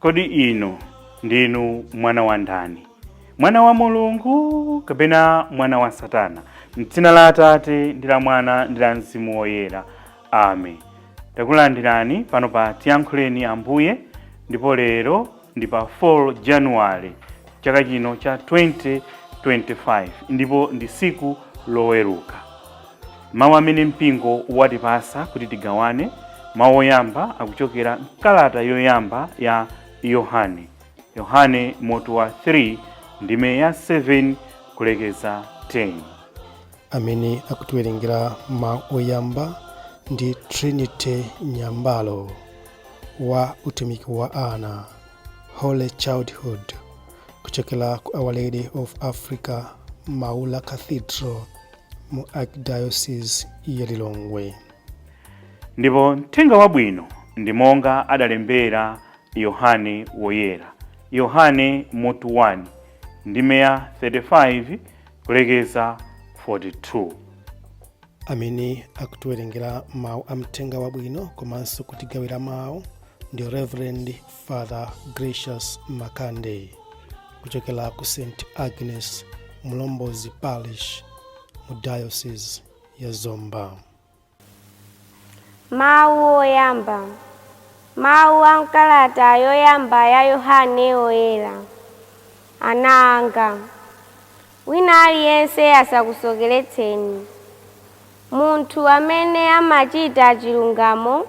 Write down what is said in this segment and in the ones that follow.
Kodi inu ndinu mwana wa ndani? Mwana wa Mulungu kapena mwana wa Satana? Mdzina la Atate ndi la Mwana ndi la Mzimu Woyera, amen. Takulandirani pano pa Tiyankhuleni Ambuye, ndipo lero ndi pa 4 Januwale chaka chino cha 2025, ndipo ndi siku Loweruka. Mawu amene mpingo watipasa kuti tigawane, mawu oyamba akuchokera mkalata yoyamba ya Yohane, Yohane mutu wa 3 ndime ya 7 kulekeza 10. Amene akutiwerengera mawu oyamba ndi Trinity Nyambalo wa utumiki wa ana Holy Childhood kuchokera ku Our Lady of Africa Maula Cathedral mu Archdiocese ya Lilongwe. Ndipo mthenga wabwino ndi monga adalembera Yohane Woyera, Yohane mutu 1 ndime ya 35 kulekeza 42. Amene akutiwerengera mawu a mthenga wabwino komanso kutigawira mawu ndi Reverend Father Gracious Makande kuchokera ku St Agnes Mulombozi Parish mu Diocese ya Zomba. Mawu oyamba, mawu a mkalata yoyamba ya Yohane Woyera. Ana anga, wina aliyense asakusokeretseni. Munthu amene amachita chilungamo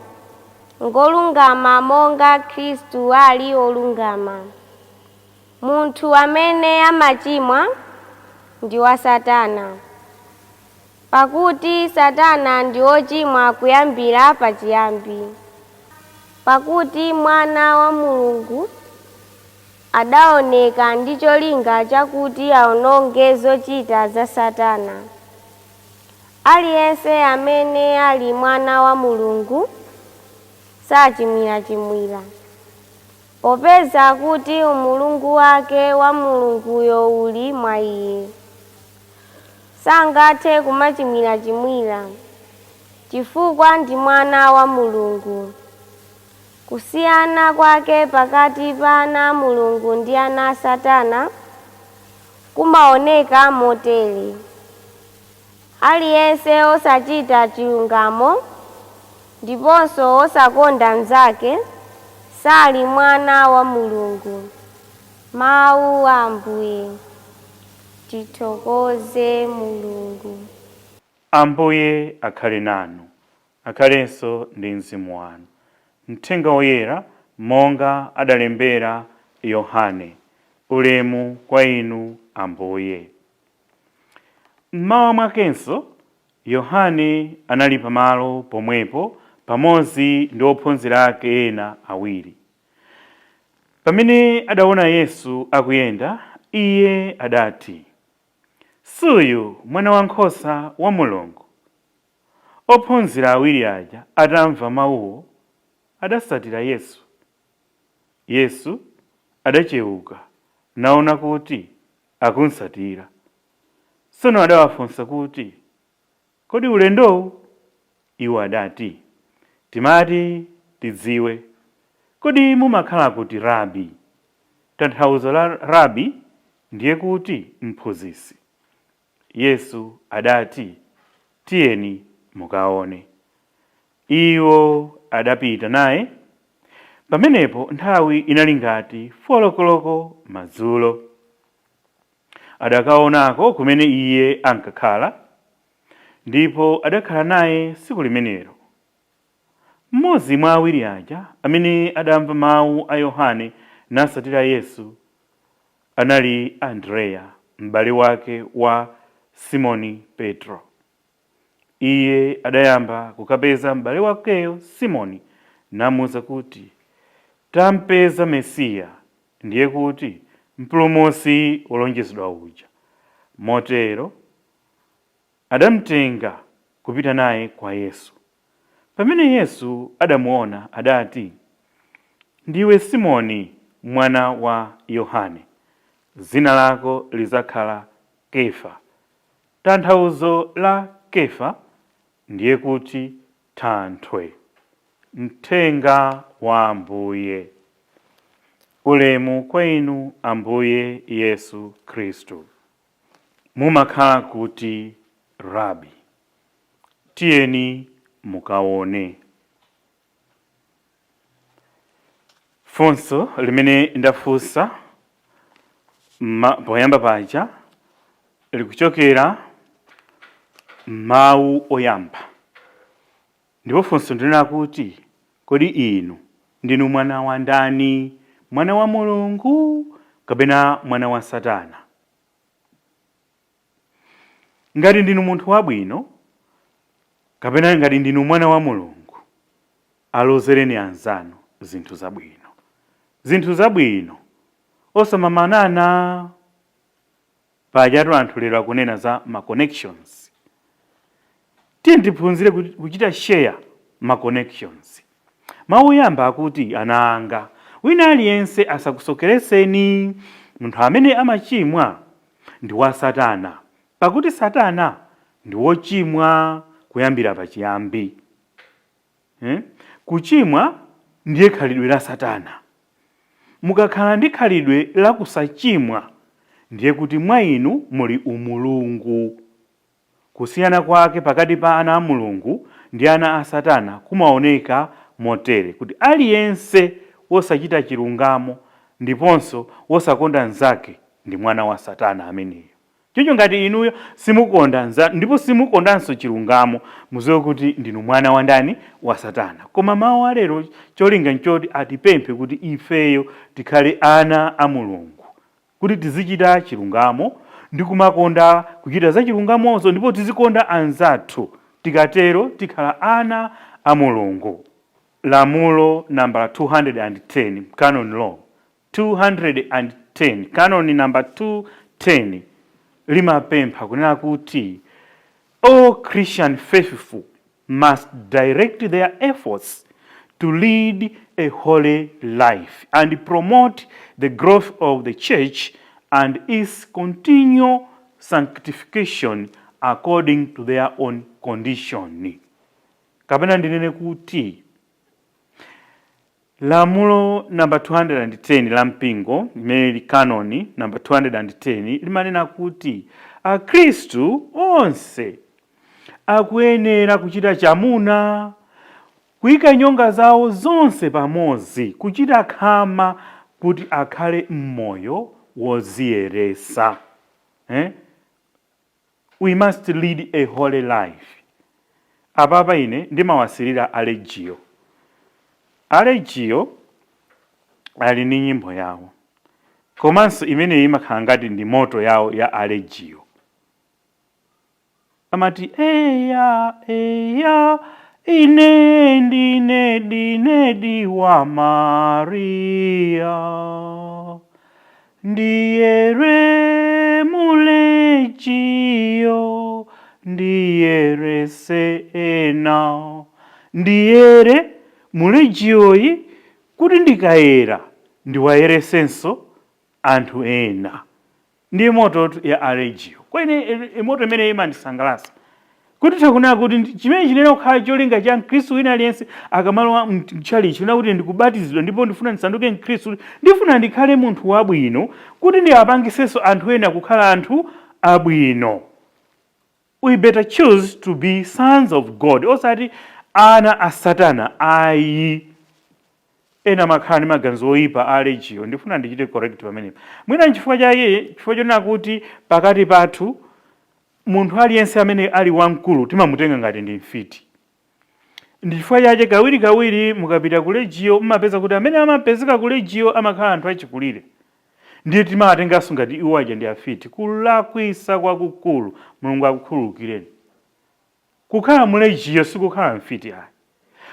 ngolungama monga Khristu ali olungama. Munthu amene amachimwa ndi wa Satana, pakuti Satana ndi wochimwa kuyambira pachiyambi. Pakuti Mwana wa Mulungu adaoneka ndi cholinga chakuti aononge zochita za Satana. Aliyense amene ali mwana wa Mulungu sachimwirachimwira, popeza kuti umulungu wake wa Mulunguyo uli mwa iye. Sangathe kumachimwirachimwira, chifukwa ndi mwana wa Mulungu. Kusiyana kwake pakati pa ana a Mulungu ndi ana a Satana kumaoneka motere: aliyense osachita chilungamo ndiponso osakonda mnzake sali mwana wa Mulungu. Mawu a Ambuye. Tithokoze Mulungu. Ambuye akhale nanu, akhalenso ndi mzimu wanu. Mthenga Woyera monga adalembera Yohane. Ulemu kwa inu, Ambuye. Mmawa mwakenso Yohane anali pamalo pomwepo pamodzi ndi ophunzira ake ena awiri. Pamene adaona Yesu akuyenda, iye adati, "Suyu Mwana Wankhosa wa Mulungu." Ophunzira awiri aja atamva mawuwo, adasatira Yesu. Yesu adachewuka naona kuti akunsatira. Tsono adawafunsa kuti, "Kodi ulendowu?" Iwo adati, "Timati tidziwe, kodi mumakhala kuti, Rabi?" Tanthauzo la Rabi ndiye kuti mphunzitsi. Yesu adati, "Tiyeni mukaone." Iwo adapita naye. Pamenepo nthawi inali ngati folokoloko madzulo. Adakaonako kumene iye ankakhala, ndipo adakhala naye tsiku limenelo. Mmodzi mwa awiri aja amene adamva mawu a Yohane nasatira Yesu anali Andreya, m'bale wake wa Simoni Petro. Iye adayamba kukapeza m'bale wakeyo Simoni namuwuza kuti, "Tampeza Mesiya," ndiye kuti Mpulumutsi wolonjezedwa uja. Motero adamtenga kupita naye kwa Yesu. Pamene Yesu adamuona, adati, "Ndiwe Simoni mwana wa Yohane, dzina lako lidzakhala Kefa." Tanthauzo la Kefa ndiye kuti thanthwe. Mthenga wa Ambuye. Ulemu kwa inu, Ambuye Yesu Khristu. Mumakhala kuti, Rabi? Tiyeni mukaone. Funso limene ndafunsa poyamba paja likuchokera mawu oyamba, ndipo funso ndinena kuti, kodi inu ndinu mwana wa ndani? Mwana wa Mulungu kapena mwana wa Satana? Ngati ndinu munthu wabwino kapena ngati ndinu mwana wa Mulungu, alozereni anzanu zinthu zabwino, zinthu zabwino, osamamanana. Pajatu anthu lero akunena za ma connections. Tiye tiphunzire kuchita share ma connections. Mawu oyamba akuti, "Ana anga, wina aliyense asakusokereseni. Munthu amene amachimwa ndi wa Satana, pakuti Satana ndi wochimwa kuyambira pachiyambi." Eh? Kuchimwa ndiye khalidwe la Satana. Mukakhala ndi khalidwe la kusachimwa, ndiye kuti mwa inu muli umulungu. Kusiyana kwake pakati pa ana a Mulungu ndi ana a Satana kumaoneka motere, kuti aliyense wosachita chilungamo ndiponso wosakonda mnzake ndi mwana wa Satana ameneyo. Choncho ngati inuyo simukonda nzanu ndipo simukondanso chilungamo, muziwe kuti ndinu mwana wa ndani? Wa Satana. Koma mawu alero cholinga nchoti atipemphe kuti ifeyo tikhale ana a Mulungu, kuti tizichita chilungamo ndi kumakonda kuchita za chilungamozo, ndipo tizikonda anzathu. Tikatero tikhala ana a Mulungu. Lamulo nambala 210, canon law 210, canon number 210, limapempha kunena kuti all Christian faithful must direct their efforts to lead a holy life and promote the growth of the church and its continual sanctification according to their own condition. Kapena ndinene kuti lamulo namba 210 la mpingo, limene li canon namba 210, limanena kuti Akhristu onse akuyenera kuchita chamuna, kuyika nyonga zawo zonse pamodzi, kuchita khama kuti akhale mmoyo wodziyeresa, eh? We must lead a holy life. Apapa ine ndimawasirira Alegio. Alegio ali ndi nyimbo yawo, komanso imeneyi imakhala ngati ndi motto yawo ya Alegio. Amati, "Eya, eya, ine ndine dinedi wa Maria, ndiyere mulejiyo, ndiyerese ena, ndiyere mulejiyoyi kuti ndikayera ndiwayeresenso anthu ena." Ndiye motto ya Alegio. Kwene motto imene imandisangalatsa, kuti takunena kuti chimene chinena kukhala cholinga cha Mkhristu wina aliyense akamalowa mtchalichi, kunena kuti ndikubatizidwa ndipo ndifuna ndisanduke Mkhristu, ndifuna ndikhale munthu wabwino kuti ndiapangisenso anthu ena kukhala anthu abwino. We better choose to be sons of God, osati ana a Satana ayi. Ena amakhala ndi maganizo oyipa a Legio. Ndifuna ndichite correct pamenepa. Mwina nchifukwa chake, chifukwa chonena kuti pakati pathu munthu aliyense amene ali wamkulu timamutenga ngati ndi mfiti. Ndi chifukwa chake kawirikawiri mukapita ku Legio mumapeza kuti amene amapezeka ku Legio amakhala anthu achikulire, ndiye timawatenganso ngati iwo aja ndi afiti. Kulakwisa kwakukulu. Mulungu akukhululukireni. Kukhala mu Legio sikukhala mfiti ayi,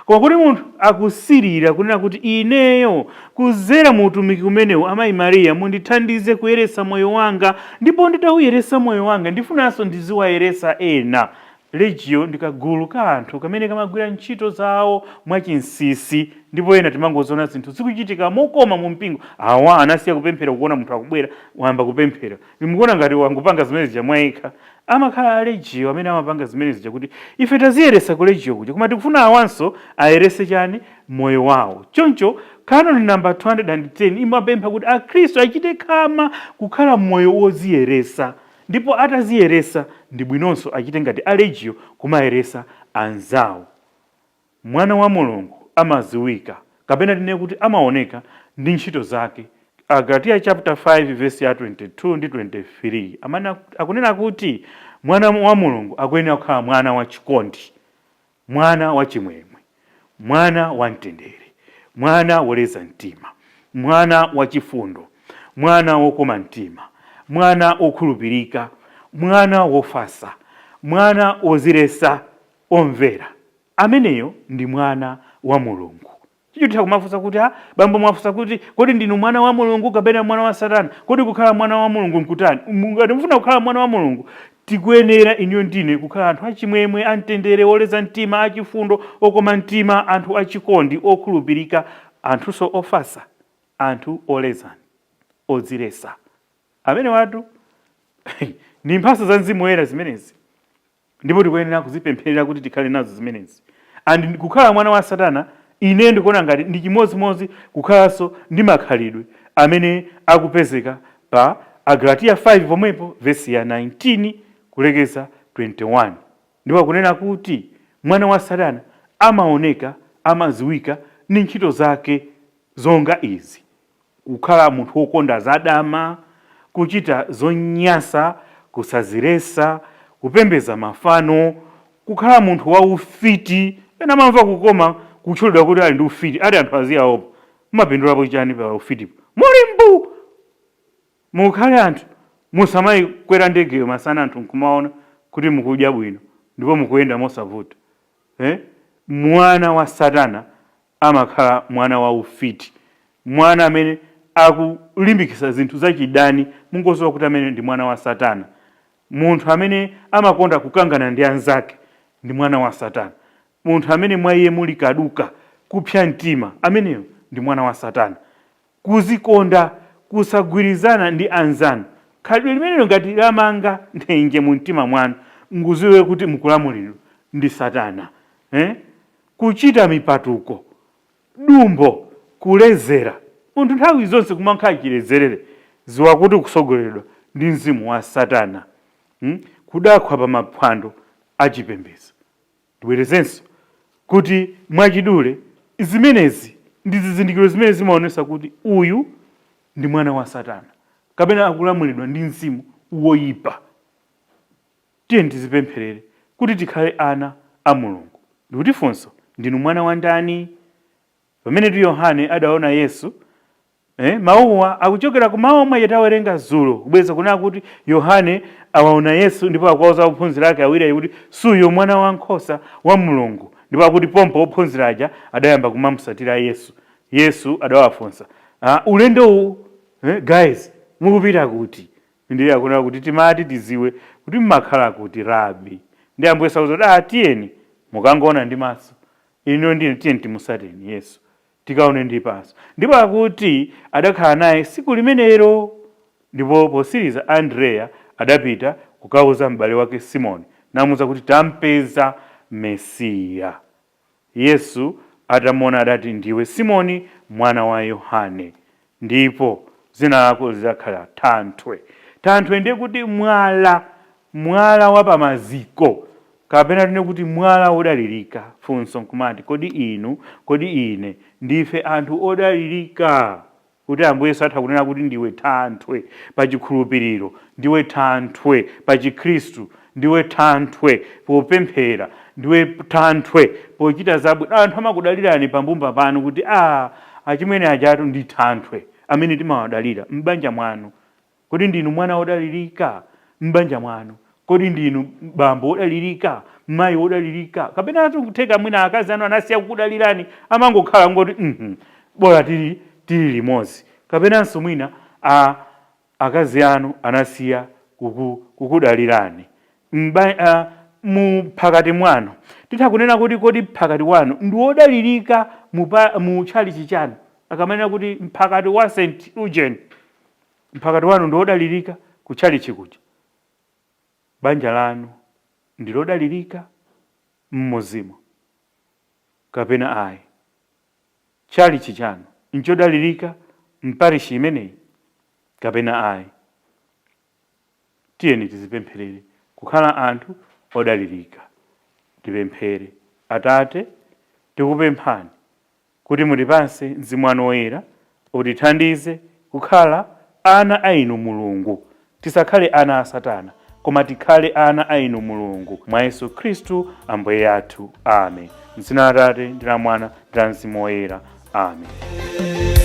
koma kuti munthu akusirira kunena kuti ineyo kuzera mu utumiki umenewu, Amayi Mariya, mundithandize kuyeretsa moyo wanga, ndipo nditawuyeretsa moyo wanga ndifunanso ndiziwayeresa ena. Legio ndi kagulu ka anthu kamene kamagwira ntchito zawo mwachinsinsi, ndipo ena timangoziona zinthu zikuchitika mokoma mu mpingo. Awa anasiya kupemphera, kuona munthu akubwera wayamba kupemphera, mukuona ngati wangopanga zimene zija mwayekha. Amakhala a Legio amene amapanga zimene zija kuti ife taziyeresa ku Legio kuja, koma tikufuna awanso ayerese chani? Moyo wawo. Choncho Canon number 210 imapempha kuti akhristu achite khama kukhala moyo woziyeresa, ndipo ataziyeresa ndi bwinonso achite ngati a Legio kumayeresa anzawo. Mwana wa Mulungu amaziwika, kapena tinene kuti amaoneka ndi ntchito zake. Agalatiya chapter 5 verse ya 22 ndi 23 amene akunena kuti mwana wa Mulungu akuyenera kukhala mwana wa chikondi, mwana wa chimwemwe, mwana wa mtendere, mwana woleza mtima, mwana wa chifundo, mwana wokoma mtima, mwana wokhulupirika, mwana wofasa, mwana wozilesa, omvera. Ameneyo ndi mwana wa Mulungu. Chichotha kumafunsa kuti, "Ah, bambo, mwafunsa kuti kodi ndinu mwana wa Mulungu kapena mwana wa Satana? Kodi kukhala mwana wa Mulungu nkutani?" Ngati mufuna kukhala mwana wa Mulungu, tikuyenera inuyo ndine kukhala anthu achimwemwe, amtendere, oleza mtima, achifundo, okoma mtima, anthu achikondi, okhulupirika, anthunso ofasa, anthu oleza, odzilesa. Amene watu ndi mphatso za Mzimu Woyera zimenezi, ndipo tikuyenera kuzipempherera kuti tikhale nazo zimenezi. And kukhala mwana wa Satana, ine ndikuona ngati ndi chimodzimodzi kukhalanso ndi makhalidwe amene akupezeka pa Agalatiya 5 pomwepo, vesi ya 19 kulekeza 21, ndipo akunena kuti mwana wa Satana amaoneka, amaziwika ndi ntchito zake zonga izi: kukhala munthu wokonda zadama, kuchita zonyansa, kusazilesa, kupembedza mafano, kukhala munthu waufiti. Ena amamva kukoma kutchulidwa kuti ali ndi ufiti, ati anthu aziyaopa. Mumapindulapo chani pa ufitipo? Muli mbu mukhale anthu, musamayikwera ndegeyo masana anthu nkumaona kuti mukudya bwino ndipo mukuyenda mosavuta, eh? Mwana wa Satana amakhala mwana wa ufiti, mwana amene akulimbikitsa zinthu zachidani, mungoziwa kuti amene ndi mwana wa Satana. Munthu amene amakonda kukangana ndi anzake ndi mwana wa Satana. Munthu amene mwa iye muli kaduka, kupsa mtima, ameneyo ndi mwana wa Satana. Kuzikonda, kusagwirizana ndi anzanu, khalidwe limenelo ngati lamanga nthenje mu mtima mwanu, nguziwe kuti mukulamulidwa ndi Satana, eh? Kuchita mipatuko, dumbo, kulezera, munthu nthawi zonse kumakhala chilezerere, ziwa kuti kusogoleredwa ndi mzimu wa Satana, Kudakhwa pa maphwando achipembedzo. Ndibwerezenso kuti mwachidule, zimenezi ndi zizindikiro zimene zimaonesa kuti uyu ndi mwana wa Satana kapena akulamulidwa ndi mzimu woyipa. Tiye tizipempherere kuti tikhale ana a Mulungu. Ndikuti funso, ndinu mwana wa ndani? Pamene tu Yohane adaona Yesu, mawuwa akuchokera ku mawu omwe tawerenga zulo, kubweza kunena kuti Yohane awaona Yesu ndipo akuwauza ophunzira ake awiri kuti suyo mwana wankhosa wa Mulungu. Ndipo akuti pompo ophunzira aja adayamba kumamusatira Yesu. Yesu adawafunsa, ulendo uwu, guys, mukupita kuti? Ndiye akunena kuti timati tiziwe kuti mmakhala kuti, Rabi. Ndi Ambuye sauza kuti, tiyeni mukangoona ndi maso. Ino ndine, tiyeni timusateni Yesu, tikaone ndi maso. Ndipo akuti adakhala naye siku limenelo. Ndipo posiriza Andreya adapita kukauza m'bale wake Simoni, namuwuza kuti tampeza Mesiya. Yesu atamuona adati, ndiwe Simoni mwana wa Yohane, ndipo dzina lako lidzakhala Thanthwe. Thanthwe ndiye kuti mwala, mwala wa pamaziko, kapena tine kuti mwala wodalirika. Funso nkumati, kodi inu, kodi ine ndife anthu odalirika kuti Ambuye Yesu atha kunena kuti ndiwe thanthwe pa chikhulupiriro, ndiwe thanthwe pa chikhristu, ndiwe thanthwe popemphera, ndiwe thanthwe pochita zabwino? Anthu amakudalirani pambumba panu kuti achimwene ajatu ndi thanthwe amene timawadalira m'banja mwanu. Kodi ndinu mwana wodalirika m'banja mwanu? Kodi ndinu bambo wodalirika, mayi wodalirika? Kapena kutheka mwina akazi anu anasiya kukudalirani, amangokhala ngoti bola tili limodzi. Kapenanso mwina akazi anu anasiya kukudalirani. Mu phakati mwanu, titha kunena kuti kodi phakati wanu ndi wodalirika mu tchalichi chanu? Akamanena kuti mphakati wa St Eugene, mphakati wanu ndi wodalirika ku tchalichi kuja? Banja lanu ndi lodalirika mmuzimo kapena ayi? Tchalichi chanu nchodalirika mparishi imeneyi kapena ayi? Tiyeni tizipempherere kukhala anthu odalirika. Tipemphere. Atate, tikupemphani kuti mutipatse Mzimu wanu Woyera utithandize kukhala ana a inu Mulungu. Tisakhale ana a Satana, koma tikhale ana a inu Mulungu, mwa Yesu Khristu Ambuye athu. Amen. Mdzina la Atate, ndi la Mwana, ndi la Mzimu Woyera. Amen.